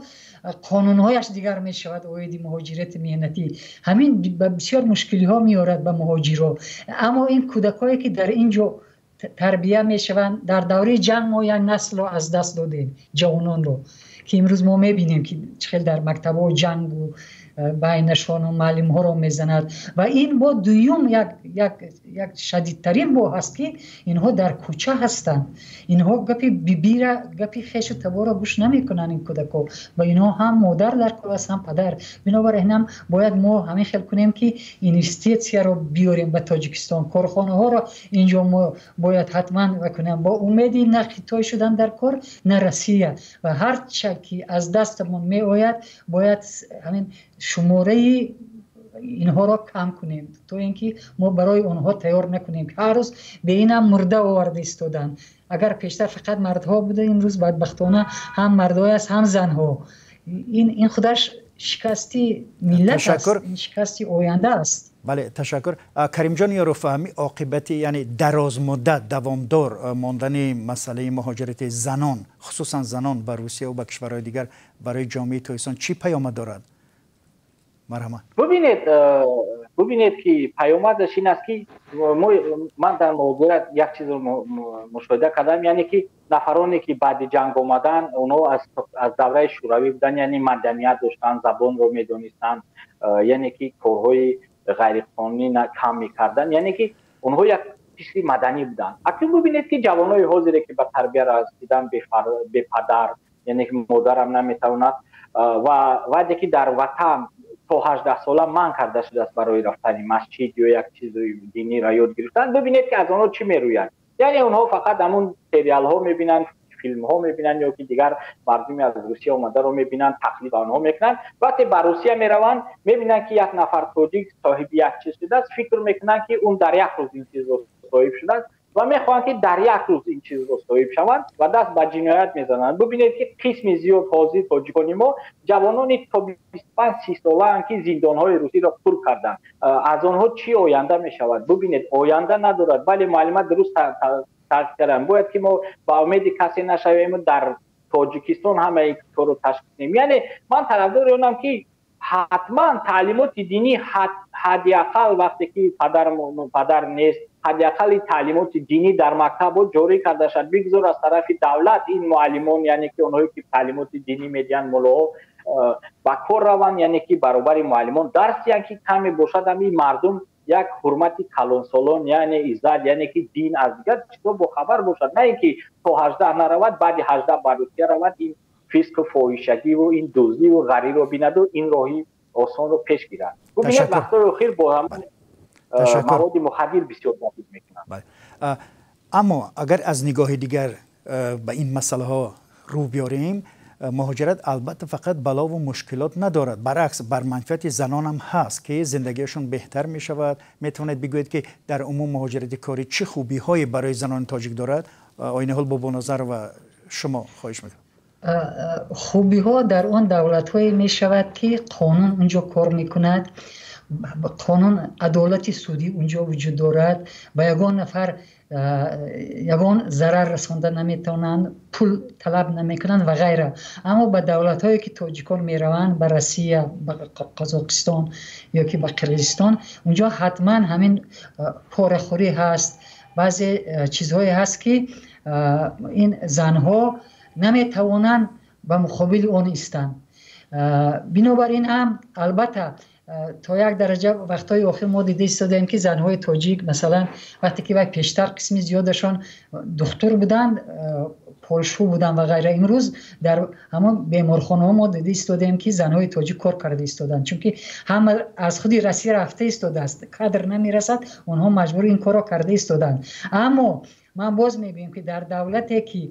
қонунҳояш дигар мешавад оиди муҳоҷирати меҳнатӣ. Ҳамин ба бисёр мушкилиҳо меорад ба муҳоҷиро. Аммо ин кӯдакҳое ки дар ин ҷо тарбия мешаванд, дар давраи ҷанг мо як наслро аз даст додем, ҷавононро, ки имрӯз мо мебинем ки чӣ хел дар мактабҳо ҷангу байнашону муаллимҳоро мезанад. Ва ин бо дуюм як шадидтарин бо ҳаст ки инҳо дар кӯча ҳастанд. Инҳо гапи бибира, гапи хешу таборро гӯш намекунанд ин кӯдакҳо. Ва инҳо ҳам модар дар кор аст, ҳам падар. Бинобар ин ҳам бояд мо ҳамин хел кунем ки инвеститсияро биёрем ба Тоҷикистон, корхонаҳоро инҷо мо бояд ҳатман бикунем, бо умеди на Хитой шудан дар кор, на Россия. Ва ҳарча ки аз дастамон меояд бояд ҳамин шумораи инҳоро кам кунем, то ин ки мо барои онҳо тайёр накунем. Ҳар рӯз бе инам мурда оварда истоданд. Агар пештар фақат мардҳо буда, имрӯз бадбахтона ҳам мардҳое аст, ҳам занҳо. Ин худаш шикасти миллат аст, ин шикасти оянда аст. Бале, ташаккур. Каримҷон Ёрофаҳмӣ, оқибати яъне дарозмуддат давомдор мондани масъалаи муҳоҷирати занон, хусусан занон ба Русия ва ба кишварҳои дигар барои ҷомеаи Тоҷикистон чӣ паёмад дорад? Марҳамат. Бубинед ки паёмадаш ин аст ки ман дар муҳоҷират як чизро мушоҳида кардам, яъне ки нафароне ки баъди ҷанг омаданд, онҳо аз давраи шӯравӣ буданд, яъне маданият доштанд, забонро медонистанд, яъне ки корҳои ғайриқонунӣ кам мекарданд, яъне ки онҳо як қишри маданӣ буданд. Акнун бубинед ки ҷавонои ҳозире ки ба тарбия расидан бепадар, яъне ки модарам наметавонад, ва ваъде ки дар ватан то 18 сола манъ карда шудааст барои рафтани масҷид ё як чизи диниро ёд гирифтан, бубинед ки аз онҳо чӣ мерӯяд. Яъне онҳо фақат ҳамун сериалҳо мебинанд, филмҳо мебинанд ё ки дигар мардуми аз Русия омадаро мебинанд, тақлид ба онҳо мекунанд. Вақте ба Русия мераванд, мебинанд ки як нафар тоҷик соҳиби як чиз шудааст, фикр мекунанд ки он дар як рӯз ин чизро соҳиб шудааст ва мехоҳанд ки дар як рӯз ин чизро соҳиб шаванд ва даст ба ҷиноят мезананд. Бубинед ки қисми зиёд ҳозир тоҷикони мо ҷавонони то 25-30 солаанд ки зиндонҳои русиро пур карданд. Аз онҳо чӣ оянда мешавад? Бубинед, оянда надорад. Бале, муаллима дуруст таъкид карданд, бояд ки мо ба умеди касе нашавем, дар Тоҷикистон ҳамаи ин корро ташкил кунем. Яъне ман тарафдори онам ки ҳатман таълимоти динӣ ҳадди ақал вақте ки падар нест, ҳадди ақали таълимоти динӣ дар мактабҳо ҷорӣ карда шавад. Бигзор аз тарафи давлат ин муаллимон, яъне ки онҳое ки таълимоти динӣ медиҳанд, муллоҳо ба кор раванд, яъне ки баробари муаллимон дарс диҳанд, ки каме бошад ҳамин мардум як ҳурмати калонсолон, яъне иззат, яъне ки дин аз дигар чизҳо бохабар бошад, на ин ки то 18 наравад, баъди 18 ба Русия равад, ин фисқу фоҳишагиву ин дуздиву ғариро бинаду ин роҳи осонро пеш гирад. Бубинед, вақтҳои охир бо ҳамон маводи мухаддир бисёр таҳдид мекунанд. Аммо агар аз нигоҳи дигар ба ин масъалаҳо рӯ биёрем, муҳоҷират албатта фақат балову мушкилот надорад, баръакс бар манфиати занонам ҳаст ки зиндагиашон беҳтар мешавад. Метавонед бигӯед ки дар умум муҳоҷирати корӣ чӣ хубиҳое барои занони тоҷик дорад? Ойниҳол Бобоназарова, шумо хоҳиш мекунам. Хубиҳо дар он давлатҳое мешавад ки қонун унҷо кор мекунад, қонун, адолати судӣ унҷо вуҷуд дорад, ба ягон нафар ягон зарар расонда наметавонанд, пул талаб намекунанд ва ғайра. Аммо ба давлатҳое ки тоҷикон мераванд, ба Россия, ба Қазоқистон ё ки ба Қирғизистон, унҷо ҳатман ҳамин порахӯрӣ ҳаст, баъзе чизҳое ҳаст ки ин занҳо наметавонанд ба муқобили он истанд. Бинобар ин ҳам албатта то як дараҷа вақтҳои охир мо дида истодаем, ки занҳои тоҷик, масалан, вақте ки вай пештар қисми зиёдашон духтур буданд, полшу буданд ва ғайра, имрӯз дар ҳамон беморхонаҳо мо дида истодаем, ки занҳои тоҷик кор карда истоданд, чунки ҳама аз худи Россия рафта истодааст, кадр намерасад, онҳо маҷбур ин корро карда истоданд. Аммо ман боз мегӯям, ки дар давлате ки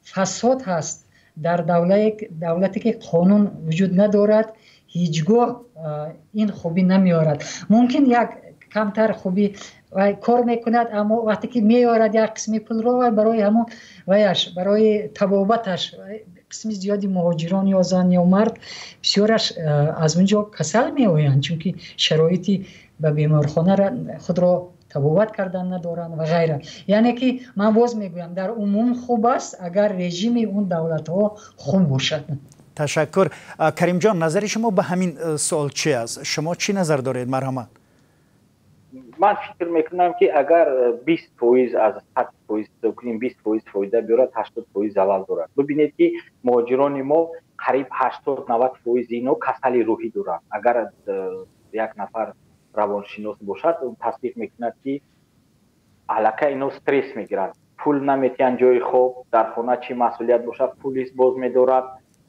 фасод ҳаст, дар давлате ки қонун вуҷуд надорад, ҳеҷ гоҳ ин хубӣ намеорад. Мумкин як камтар хубӣ кор мекунад, аммо вақте ки меорад як қисми пулро, вай барои ҳамон ваяш, барои табобаташ, қисми зиёди муҳоҷирон, ё зан ё мард, бисёраш аз он ҷо касал меоянд, чунки шароити ба беморхона худро табобат кардан надоранд ва ғайра. Яъне ки ман боз мегӯям, дар умум хуб аст, агар режими он давлатҳо хуб бошад. Ташаккур. Каримҷон, назари шумо ба ҳамин суол чи аст? Шумо чӣ назар доред? Марҳамат. Ман фикр мекунам, ки агар 20% аз 100% ҳисоб кунем, 20% фоида биёрад, 80% залал дорад. Бибинед, ки муҳоҷирони мо қариб 80-90% ино касали рӯҳӣ доранд. Агар як нафар равоншинос бошад, тасдиқ мекунад, ки аллакай ино стресс мегиранд, пул наметиҳанд, ҷои хоб дар хона чӣ масъулият бошад, пулис боз медорад,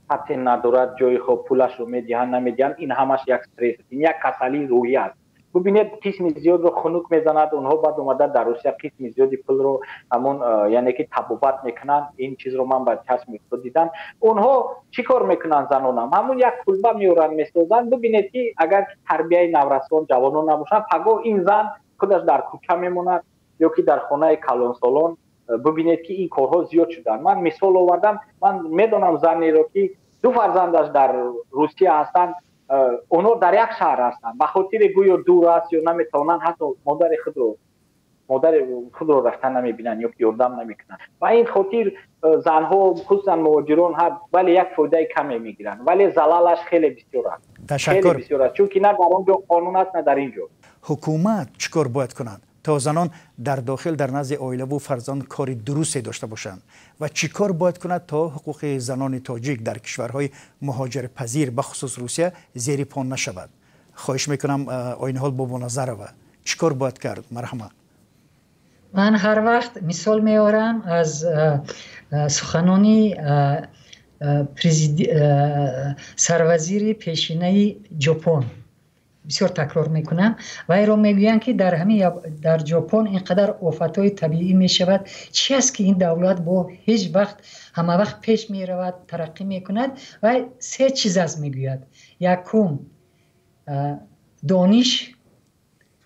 патент надорад, ҷои хоб, пулашро медиҳанд, намедиҳанд, ин ҳамаш як стресс, ин як касалии рӯҳӣ аст. Бубинед, қисми зиёдро хунук мезанад. Онҳо баъд омада дар Русия қисми зиёди пулро ҳамон, яъне ки табобат мекунанд. Ин чизро ман ба чашми худ дидам. Онҳо чӣ кор мекунанд? Занонам ҳамон як кулба меоранд, месозанд. Бубинед, ки агар тарбияи наврасон, ҷавонон набошанд, пагоҳ ин зан худаш дар кӯча мемонад ё ки дар хонаи калонсолон. Бубинед, ки ин корҳо зиёд шуданд. Ман мисол овардам, ман медонам занеро, ки ду фарзандаш дар Русия ҳастанд, онҳо дар як шаҳр ҳастанд, ба хотири гӯё дур аст ё наметавонанд, ҳатто модари худро рафта намебинанд ё ки ёрдам намекунанд. Ба ин хотир занҳо, хусусан муҳоҷирон, бале, як фоидаи каме мегиранд, вале залалаш хеле бисёр аст, хеле бисёр аст, чунки на дар он ҷо қонун аст, на дар ин ҷо. Ҳукумат чӣ кор бояд кунад, то занон дар дохил дар назди оилаву фарзанд кори дурусте дошта бошанд, ва чӣ кор бояд кунад, то ҳуқуқи занони тоҷик дар кишварҳои муҳоҷирпазир, бахусус Русия, зери по нашавад? Хоҳиш мекунам, Оиниҳол Бобоназарова, чӣ кор бояд кард? Марҳамат. Ман ҳар вақт мисол меорам аз суханони сарвазири пешинаи Ҷопон, бисёр такрор мекунам вайро. Мегӯянд, ки дар ҳамин дар Ҷопон ин қадар офатҳои табиӣ мешавад, чи аст, ки ин давлат бо ҳеҷ вақт ҳама вақт пеш меравад, тараққӣ мекунад? Вай се чиз аст мегӯяд: якум, дониш,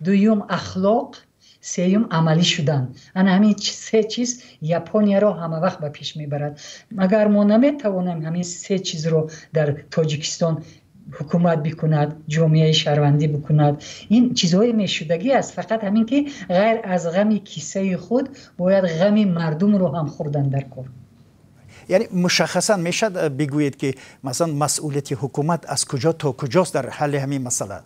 дуюм, ахлоқ, сеюм, амалӣ шудан. Ана ҳамин се чиз Японияро ҳама вақт ба пеш мебарад. Магар мо наметавонем ҳамин се чизро дар Тоҷикистон ҳукумат бикунад, ҷомеаи шаҳрвандӣ бикунад? Ин чизҳое мешудагӣ аст, фақат ҳамин ки ғайр аз ғами кисаи худ бояд ғами мардумро ҳам хӯрдан дар кор. Яъне мушаххасан мешад бигӯед, ки масалан масъулияти ҳукумат аз куҷо то куҷост дар ҳалли ҳамин масъала?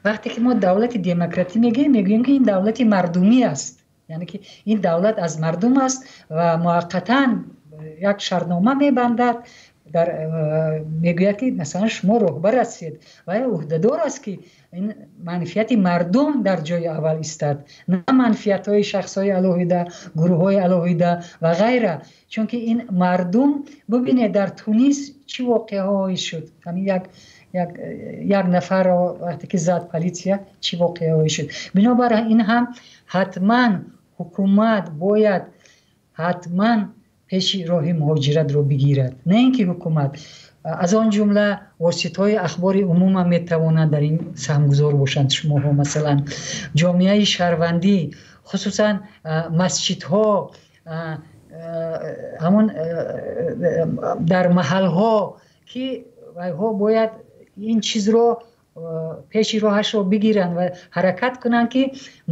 Вақте ки мо давлати демократӣ мегӯем, мегӯем, ки ин давлати мардумӣ аст, яъне ки ин давлат аз мардум аст ва муваққатан як шартнома мебандад, дар мегӯяд, ки масалан шумо роҳбар ҳастед ва ӯҳдадор аст, ки ин манфиати мардум дар ҷои аввал истад, на манфиатҳои шахсҳои алоҳида, гурӯҳҳои алоҳида ва ғайра. Чунки ин мардум, бубинед, дар Тунис чӣ воқеаҳое шуд, ҳамин як нафарро вақте ки зад полисия, чӣ воқеаҳое шуд. Бинобар ин ҳам ҳатман ҳукумат бояд ҳатман пеши роҳи муҳоҷиратро бигирад. На ин ки ҳукумат, аз он ҷумла воситаҳои ахбори умуман метавонанд дар ин саҳмгузор бошанд, шумоҳо масалан, ҷомеаи шаҳрвандӣ, хусусан масҷидҳо, ҳамон дар маҳалҳо, ки вайҳо бояд ин чизро пеши роҳашро бигиранд ва ҳаракат кунанд, ки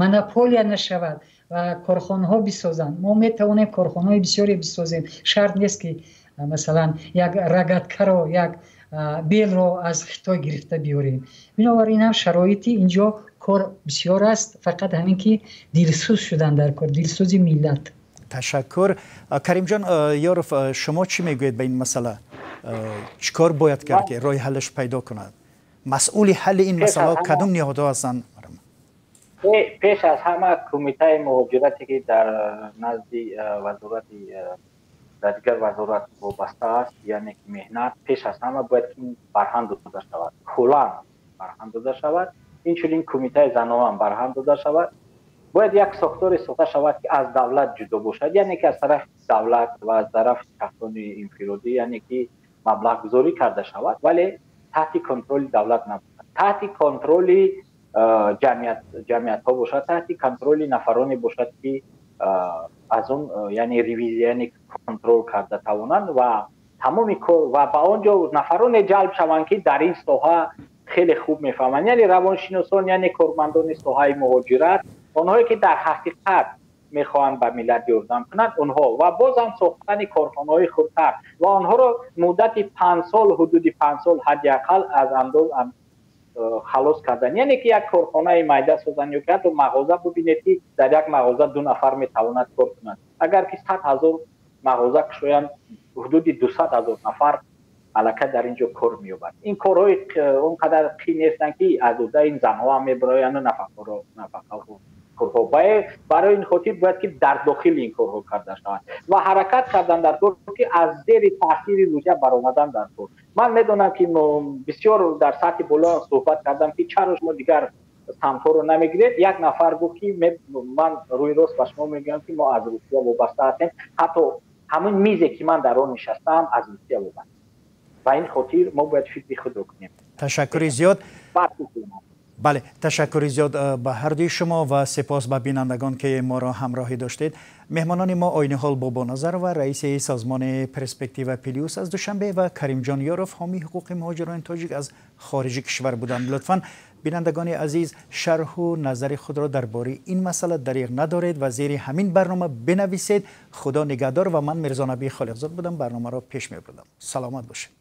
монополия нашавад ва корхонаҳо бисозанд. Мо метавонем корхонаҳои бисёре бисозем, шарт нест, ки масалан як рогаткаро, як белро аз Хитой гирифта биёрем. Бинобар ин ҳам шароити инҷо кор бисёр аст, фақат ҳамин ки дилсӯз шудан дар кор, дилсӯзи миллат. Ташаккур. Каримҷон Ёров, шумо чӣ мегӯед ба ин масъала? Чӣ кор бояд кард, ки роҳи ҳаллаш пайдо кунад? Масъули ҳалли ин масъалаҳо кадом ниҳодҳо ҳастанд? Пеш аз ҳама кумитаи муҳоҷирате, ки дар назди вазорати, дар дигар вазорат вобаста аст, яъне ки меҳнат, пеш аз ҳама бояд ки барҳам дода шавад, куллан барҳам дода шавад. Инчунин кумитаи занонам барҳам дода шавад. Бояд як сохторе сохта шавад, ки аз давлат ҷудо бошад, яъне ки аз тарафи давлат ва аз тарафи шахсони инфиродӣ, яъне ки маблағгузорӣ карда шавад, вале таҳти контроли давлат набошад, таҳти контроли ҷамъиятҳо бошад, таҳти контроли нафароне бошад, ки аз он, яъне ревизия, яъне контрол карда тавонанд ва тамоми кор ва ба он ҷо нафароне ҷалб шаванд, ки дар ин соҳа хеле хуб мефаҳманд, яъне равоншиносон, яъне кормандони соҳаи муҳоҷират, онҳое ки дар ҳақиқат мехоҳанд ба миллат ёрдам кунанд онҳо. Ва бозам сохтани корхонаҳои хурдтар ва онҳоро муддати 5 сол, ҳудуди 5 сол ҳадди ақал аз андоз халос кардан, яъне ки як корхонаи майда созанд ё ки ҳатто мағоза. Бубинед, ки дар як мағоза ду нафар метавонад кор кунад. Агар ки 100 000 мағоза кушоянд, ҳудуди 200 000 нафар аллакай дар ин ҷо кор меёбад. Ин корҳои он қадар қин нестанд, ки аз уҳдаи ин занҳо ҳам мебароянд нафақахӯрҳо. Барои ин хотир бояд ки дар дохили ин корҳо карда шавад ва ҳаракат кардан дар кор, ки аз зери таъсири Русия баромадан дар кор. Ман медонам, ки бисёр дар сатҳи боло суҳбат кардам, ки чаро шумо дигар самтҳоро намегиред. Як нафар гуфт, ки ман рӯи рост ба шумо мегӯям, ки мо аз Русия вобаста ҳастем, ҳатто ҳамин мизе, ки ман дар он нишастаам, аз Русия вобаста. Ба ин хотир мо бояд фикри худро кунем. Ташаккури зиёд. Бале, ташаккури зиёд ба ҳардуи шумо ва сипос ба бинандагон, ки моро ҳамроҳӣ доштед. Меҳмонони мо айни ҳол Бобо Назарова, раиси созмони Перспектива Плюс аз Душанбе, ва Каримҷон Ёров, ҳомии ҳуқуқи муҳоҷирони тоҷик аз хориҷи кишвар буданд. Лутфан, бинандагони азиз, шарҳу назари худро дар бораи ин масъала дариғ надоред ва зери ҳамин барнома бинависед. Худо нигаҳдор. Ва ман Мирзонабӣ Холиқзод будам, барномаро пеш мебурдам. Саломат бошед.